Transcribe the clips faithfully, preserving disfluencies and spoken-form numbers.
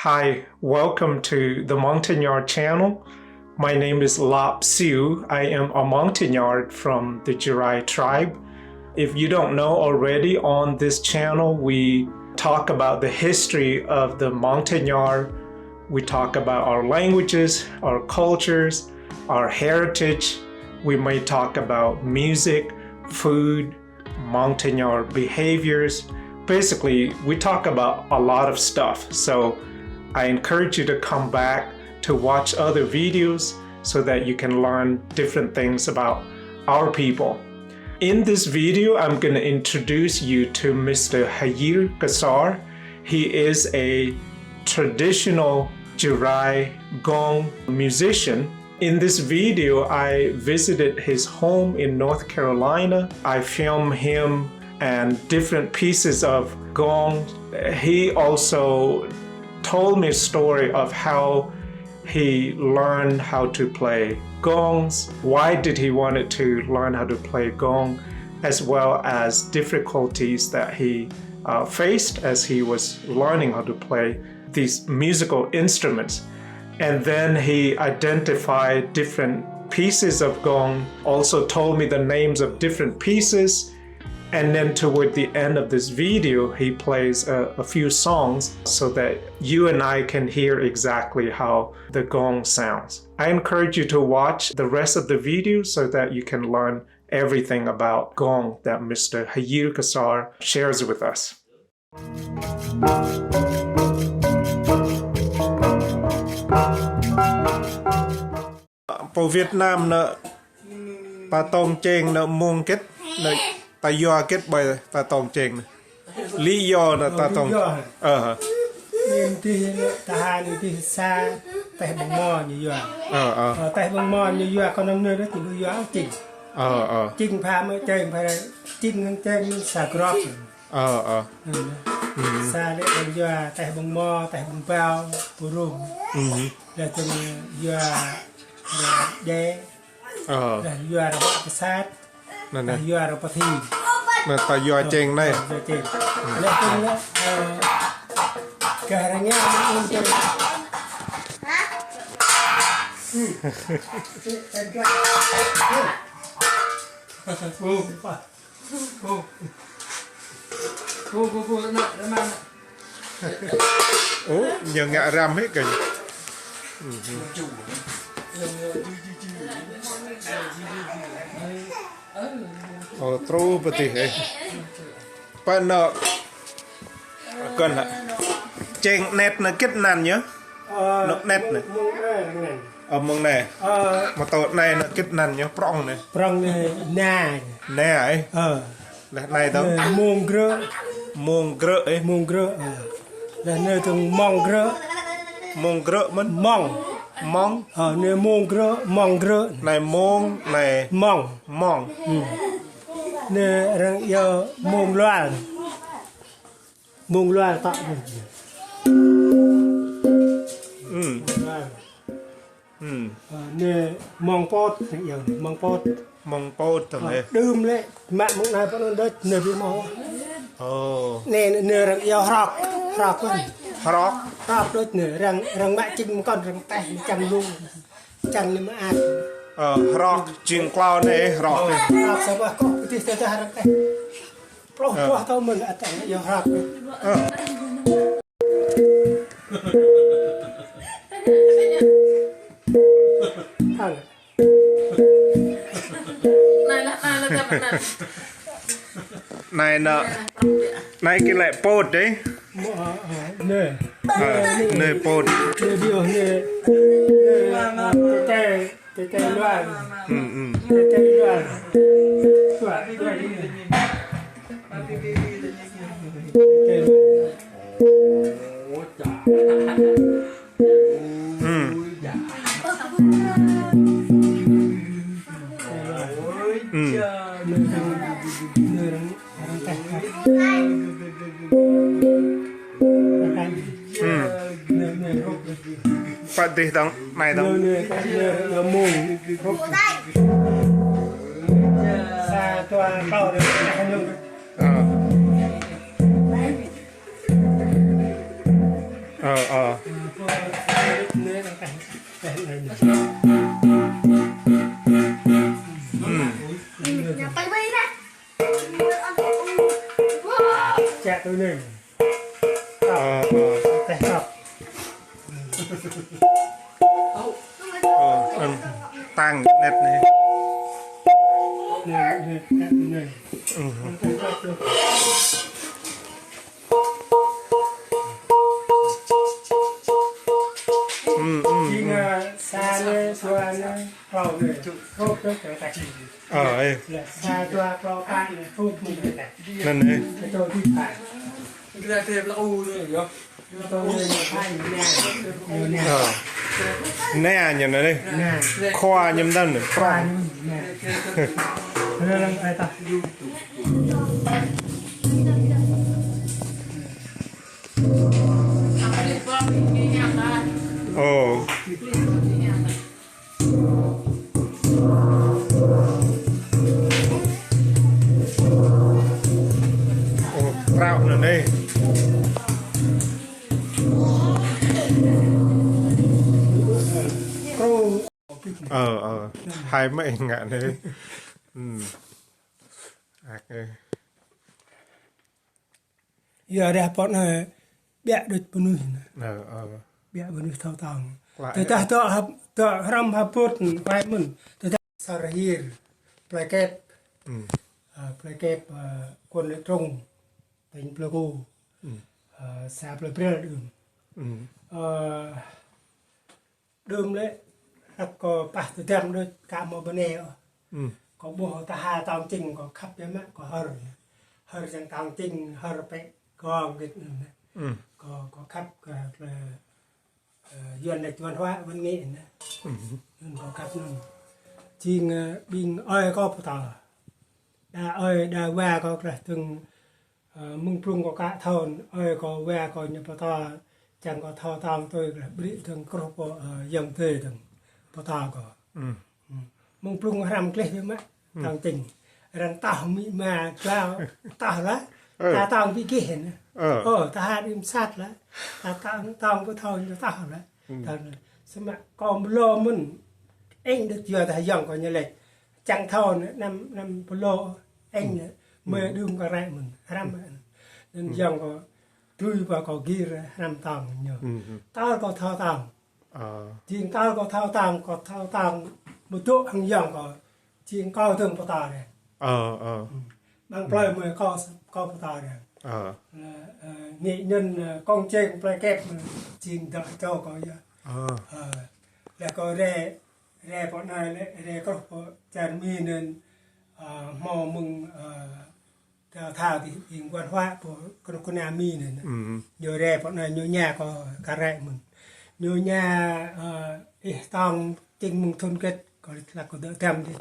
Hi, welcome to the Montagnard channel. My name is Lap Siu. I am a Montagnard from the Jarai tribe. If you don't know already, on this channel, we talk about the history of the Montagnard. We talk about our languages, our cultures, our heritage. We may talk about music, food, Montagnard behaviors. Basically, we talk about a lot of stuff. So I encourage you to come back to watch other videos so that you can learn different things about our people. In this video, I'm gonna introduce you to Mister Hayir Kasar. He is a traditional Jarai gong musician. In this video, I visited his home in North Carolina. I filmed him and different pieces of gong. He also told me a story of how he learned how to play gongs, why did he wanted to learn how to play gong, as well as difficulties that he, uh, faced as he was learning how to play these musical instruments. And then he identified different pieces of gong, also told me the names of different pieces. And then toward the end of this video, he plays a, a few songs so that you and I can hear exactly how the gong sounds. I encourage you to watch the rest of the video so that you can learn everything about gong that Mister Hayir Kasar shares with us. Pơ Việt Nam nă, ta tong čeng nă mông kĕt, nă ta yua kĕt ƀơi ta tong čeng nă. Lý do nă ta tong. Lý do. Ơ. Ñu tih nă, ta ha ñu tih sa, teh ƀơ̆ng mo ñu yua. Ơ, ơ. Ơ, teh ƀơ̆ng mo ñu yua, kơ nơm nơ đôč ñu yua čing. Ơ, ơ. Čing pha mă čeng pha čing nơ̆ng čeng nơ̆ng sa grop. Ơ, ơ. Sa lĕ ƀơ̆ng yua teh ƀơ̆ng mo, teh ƀơ̆ng bao, pơrŭm. Laih dơ̆ng yua rơ̆ djai. Ơ. Laih yua rơ̆ pơsat. Nă, nă. Laih yua rơ̆ pơthi. Nă ta yua čeng anai. Yua čeng. Laih dơ̆ng lĕ, ơ, gah rơngiă mơ̆n čeng. Ơ, ñu ngă răm hĭ kơ. Ơ, truh pơtih, ơ. Pơ nă. Kơn hă. Čeng anet nă kĕt anăn ñu. Ơ, nă anet nă. Mông, mông anai, mông anai. Ơ, mông anai. Ơ. Mơ̆ tơ anai nă kĕt anăn ñu, prŏng nă. Prŏng nă, na. Na, ơ. Ơ. Laih anai tơ. Nă mông grơ̆. Mông grơ̆, ơ. Mông grơ̆, ơ. Laih anai tơ mông grơ̆. Mông grơ̆ mơ̆n. Mông. Mông. Ơ, nă mông grơ̆, mông grơ̆. Anai mông, anai. Mông. Mông. Nă arăng iâu mông lual. Mông lual tŏ. Mông lual. Ơ, nă mông pôt, nă iâu nă mông pôt. Mông pôt tơlơi. Đưm lĕ, mă mông anai pơ anŭn đôč, nă ƀu mơ̆. Ơ. Nă, nă arăng iâu hrok, hrok kơn. Hrok. Hrok đôč nă, arăng, arăng mă čing mơ̆ng kơn, arăng teh, čang lung. Čang nă mă ăt. Ơ, hrok, čing klâo nă, hrok. Hrok sa ƀah kŏh, pơtih tơdah arăng teh. Pluh, pluh tơ̆ mơ̆n ăt arăng iâu hrok. Ơ. Hăng. Anai nă. Anai kơ lĕ pôt dêh. Mơ̆, ơ, ơ, nă. Ơ, nă pôt. Nă ƀiă nă. Nă, nă, nă, tê, tê, tê luar. Tê, tê luar. Tuă, tuă. Pă dih dong, anai dong. Ơ. Ơ, Ờ. Chạ tôi lên. Ờ, ờ. Teh sọt. Ờ, ăn tang net anai. Net, net, net, net. Ừ. Ừ, ừ, ừ. Sa anai, dua anai, klâo anai. Hôp anai, kơ ta. Ờ, ê. Sa, dua, klâo, pă anai, hôp mơ̆n kơ ta. Anŭn ê. Kơ ta dui pă. Kơ ta tep la u anai yơh. Kơ ta anai, anai, anai. Anai ñu anai. Anai. Khua ñu anŭn. Khua ñu anai. Anai lăng ai ta. Ơ. Ơ, krao anŭn anai. Ơ, ơ. Hai mă ngă anai. Hm. Ăk anai. Yua dah pŏk anai biă đôč mơnuih anai. Ơ, ơ. Biă mơnuih thâo tong. Klă. Tơdah dŏ hăp, dŏ hrăm hơbôt wai mơ̆n. Tơdah Sar Hir, Plei Kep. Hm. Ơ, Plei Kep, ơ, quận Lê Trung, tỉnh Pleiku. Hm. Ơ, xã Plei Brel đưm. Hm. Ơ, đưm lĕ, hlăk kâo pah tơdăm đôč ka mơ̆ bơnai ôh. Hm. Kâo ƀuh tơha tong čing kâo khăp biă mă kâo hơr. Hơr čang tong čing, hơr pĕ gong git anŭn. Hm. Kâo, kâo khăp kơ, kơ, ơ, Yuan lĕ văn hóa văn nghệ anŭn. Hm. Anŭn kâo khăp anŭn. Čing, ơ, ƀing ơi kâo pơtô. Đa ơi, đa wa kâo kleh tơ̆ng Ơ, mơ̆ng blung kâo ka thâo, ơi kâo wa kâo ñu pơtô, čang kâo thâo tong tui, brơi dơ̆ng kruh pô, ơ, yŏng tê dơ̆ng pơtô kâo. Hm. Hm. Mơ̆ng blung hrăm gleh biă mă, hm, tong čing. Arăng tah mĭ ma glao, tah lah, ơ, ta tong ƀu gih anai. Ơ. Ơ, ta hăt im sat lah, ta tong, tong pơtô ñu tah lah. Hm. Tong, samơ̆ kâo mlâo mơ̆n, eng đôč yua ta yŏng kâo ñu lĕ. Čang thâo anai, năm, năm pơlô, eng anai, mơi đưm kơ rai mơ̆n, hrăm anŭn. Anŭn yŏng kâo, tui pơ kâo gir, hrăm tong ñu. Tơl kâo thâo tong. Ơ. Jing tơl kâo thâo tong, kâo thâo tong, mơ̆ dŏ hăng yŏng kâo, jing kâo dơ̆ng pơtô rai. Ơ, ơ. Hm. Ƀăng plơi mơi kâo, kâo pơtô rai. Ơ. Ơ, ơ, nghệ nhân, ơ, công trình Plei Kep, ơ, jing dŏ čô kâo yơh. Ơ. Ơ, lĕ kâo rai, rai pơ anai lĕ, rai kruh pơ čar Mi anŭn, ơ, hmâo mơ̆ng, ơ, đào thao ti ƀing văn hóa pơ kơnuk kơna Mi anŭn. Hm. Ñu rai pơ anai ñu ña kâo kar rai mơ̆n. Ñu ña, ơ, ih tong čing mơ̆ng thun gĕt, kâo laĭ hlăk kâo dŏ dăm dih,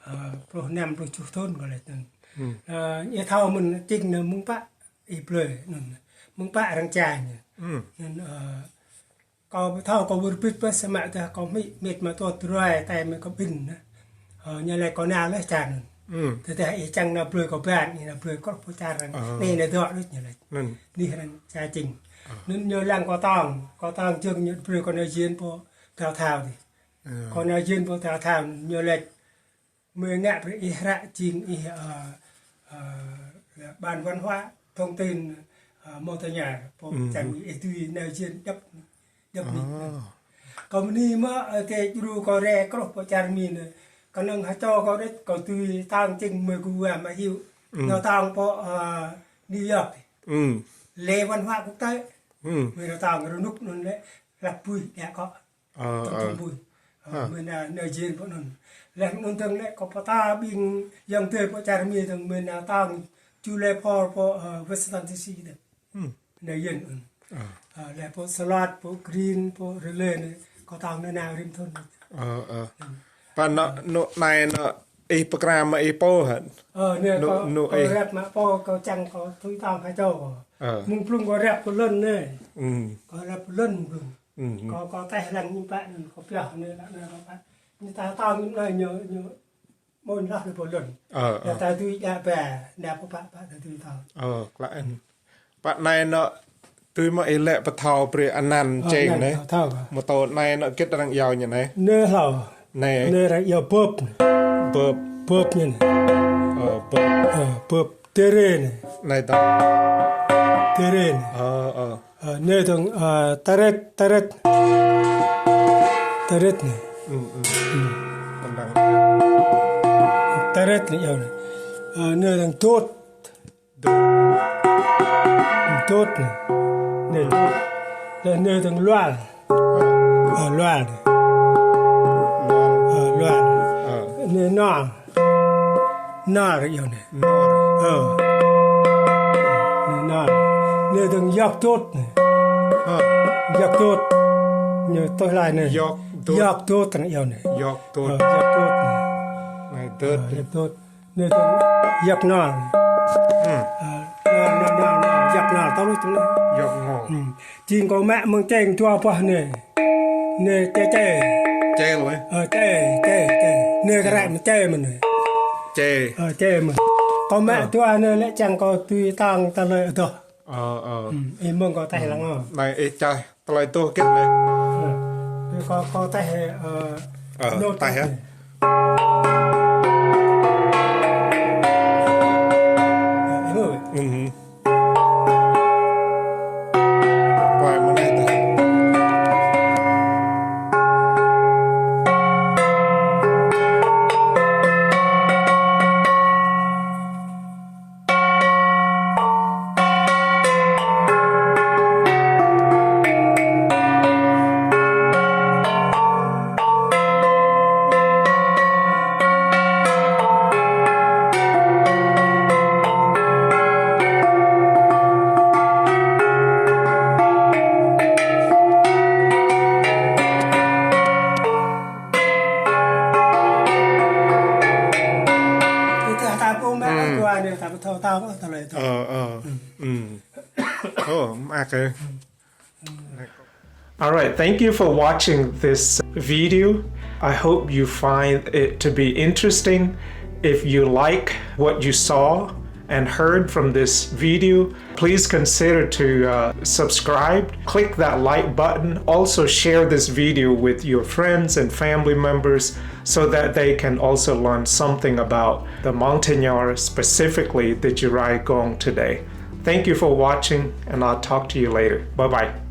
ơ, pluh năm, pluh tơjuh thun kâo laĭ anŭn. Hm. Ơ, ih thâo mơ̆n čing anai mơ̆ng pă ih blơi anŭn. Mơ̆ng pă arăng ča ñu. Hm. Anŭn, ơ, Kâo ƀu thâo kâo wơr bĭt pơ samơ̆ tơdah kâo hmư̆ mĕt mă tuăt tơdruai tai mĕt kâo ƀing anai. Ơ, ñu laĭ kâo nao laih čar anŭn. Hm. Tơdah ih čang nao blơi kâo ban, ih nao blơi kruh pơ čar arăng. Ơ. Anai nao dŏ đôč ñu laĭ. Anŭn. Anih arăng ča čing. Ơ. Anŭn ñu lăng kâo tong, kâo tong jơ̆ng ñu brơi kâo nao jên pơ đào thao dih. Ơ. Kâo nao jên pơ đào thao ñu laĭ Mơi ngă brơi ih hră jing ih, ơ, ơ, ban văn hóa, thông tin, ơ, Montagnard, pô, hm, čang ih dưi nao jên djŏp, djŏp anai. Ơ. Kâo bơni mơ̆, ơ, tơl djru kâo rai kruh pơ čar Mi anai. Kơnơ̆ng hơčâo kâo đĕč, kâo dưi tong čing mơi gua mă hyu. Hm. Nao tong pơ, ơ, New York. Hm. Lễ văn hóa quốc tế. Hm. Mơi nao tong rơnŭk anŭn lĕ, hlăp ƀuih đa kâo. Ơ, tơm ơ. Tơm ƀuih. Ơ, ơ. Mơi nao, nao jên pơ anŭn. Laih anŭn dơ̆ng lĕ kâo pơtô ƀing yŏng adơi pơ čar Mi dơ̆ng mơi nao tong July Four pơ, ơ, Washington D C dơ̆ng. Hm. Nao jên anŭn. Ơ. Ơ, laih pơ Slot, pơ Green, pơ Raleigh anai, kâo tong nao nao rĭm thŭn. Ơ, ơ. Hm. Pơ anŭn, anŭn anai anŭn ih pơkra mă ih pô hă? Ơ, anai anŭn, kâo, anŭn kâo ih rep mă pô, kâo čang kâo tui tong hơčâo kâo. Ơ. Mơ̆ng blung kâo rep pơ lŏn anai. Hm. Kâo rep pơ lŏn mơ̆ng blung. Hm, hm. Kâo, kâo teh lăng ñu pă anŭn, kâo pioh anai, lăng anai, kâo pă. Ñu ta tong ñu anai, ñu, ñu ƀôn hloh anai pơ lŏn. Ơ, ơ. Ñu ta dưi djă ba, ñu pơpă pă ta dưi tong. Ơ, klă anŭn. Pă anai anŭn, Tui mă ih lĕ pơthâo brơi anăn. Ơ, čeng anăn anai. Thâo, thâo. Mơtô anai nao git arăng iâu ñu anai. Anai hlâo. Anai. Anai arăng iâu bơp. Bơp. Bơp ñu anai. Ơ, bơp. Ơ, bơp. Tê rê anai. Anai tơ. Tê rê anai. Ơ, ơ. Ơ, anai tơ̆ng, ơ, ta rĕt, ta rĕt. Ta rĕt anai. Ư, ư. Ư. Kơnang. Ta rĕt anai iâu anai. Ơ, anai tơ̆ng dôt. Dôt. Dôt anai. Anai dôt. Laih anai tơ̆ng lual. Ơ, lual anai. Lual. Ơ, lual. Ơ. Anai nor. Nor iâu anai. Nor. Ơ. Anai nor. Anai tơ̆ng yŏk dôt anai. Ơ. Yŏk dôt. Anai tui hlai anai. Yŏk dôt. Yŏk dôt anai iâu anai. Yŏk dôt. Ơ, yŏk dôt anai. Anai dôt. Ơ, yŏk dôt. Anai tơ̆ng yŏk nor. Ư. Ơ, nor, nor, nor, nor. Yŏk nor. Tơl lu tơ̆ng anai. Yŏk ngŏ. Ư. Jing kâo mă mơ̆ng čeng dua boh anai. Anai če, če. Če lu, ơ? Ơ, če, če, če. Anai kơ ră mơ̆n če mơ̆n anai. Če. Ơ, če mơ̆n. Kâo mă dua anai lĕ čang kâo tui tong tơlơi adoh. Ơ, ơ. Ư, ih mơ̆ng kâo taih lăng ơ. Anai ih čang tơlơi adoh git anai. Ơ. Kâo, kâo taih, ơ, ơ, nôt taih, ơ. Ơ, ih mơ̆ng. Ư. Ơ, ơ. Ơ, mă kơ. All right, thank you for watching this video. I hope you find it to be interesting. If you like what you saw and heard from this video, please consider to, uh, subscribe. Click that like button. Also share this video with your friends and family members so that they can also learn something about the Montagnard, specifically the Jirai Gong today. Thank you for watching, and I'll talk to you later. Bye-bye.